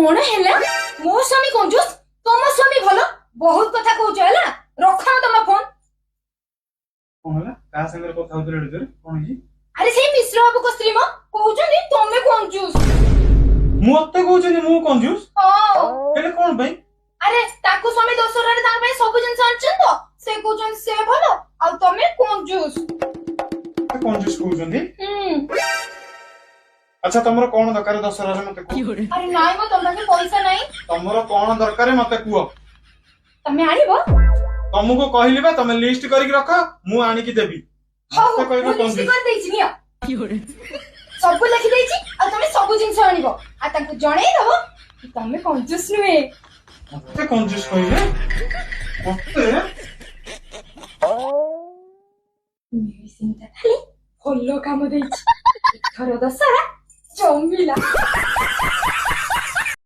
କଣ ହେଲା? ମୋ ସ୍ୱାମୀ କଞ୍ଜୁସ, ତମ ସ୍ୱାମୀ ଭଲ? ବହୁତ କଥା କହୁଛ, ହେଲା? ରଖ ତମ ଫୋନ। କଣ ହେଲା? କାହା ସାଙ୍ଗରେ କଥା ହଉଥିଲେ ଏତେ ଜୋରେ? କଣ ହେଇଛି? ଆରେ, ସେଇ ମିଶ୍ର ବାବୁଙ୍କ ସ୍ତ୍ରୀ ମ, କହୁଛନ୍ତି ତମେ କଞ୍ଜୁସ। ମତେ କହୁଛନ୍ତି ମୁଁ କଞ୍ଜୁସ? ହଁ। ହେଲେ କଣ ପାଇଁ? ଆରେ, ତାକୁ ସ୍ୱାମୀ ଦଶହରାରେ ତାଙ୍କ ପାଇଁ ସବୁ ଜିନିଷ ଆଣିଛନ୍ତି ତ, ସେ କହୁଛନ୍ତି ସେ ଭଲ ଆଉ ତମେ କଞ୍ଜୁସ। କଞ୍ଜୁସ କହୁଛନ୍ତି? ହୁଁ। ଆଚ୍ଛା, ତମର କଣ ଦରକାର ଦଶହରାରେ, ମତେ କୁହ। ଆରେ ନାଇଁ ମ, ତମ ପାଖରେ ପଇସା ନାହିଁ। ତମର କଣ ଦରକାର, ମତେ କୁହ। ତମେ ଆଣିବ। ତମକୁ କହିଲି ବା, ତମେ ଲିଷ୍ଟ କରିକି ରଖ, ମୁଁ ଆଣିକି ଦେବି। ହଉ। ମତେ କହିବ ମୁଁ ଲିଷ୍ଟ କଞ୍ଜୁସ। କରିଦେଇଛି, ନିଅ। ସବୁ ଲେଖିଦେଇଛି ଆଉ ତମେ ସବୁ ଜିନିଷ ଆଣିବ ଆଉ ତାଙ୍କୁ ଜଣେଇ ଦବ କି ତମେ କଞ୍ଜୁସ ନୁହେଁ। ମତେ କଞ୍ଜୁସ କହିବେ ମତେ? ମେଡିସିନଟା ଖାଲି ଭଲ କାମ ଦେଇଛି। ଏଥର ଦଶହରା ଜମିଲା।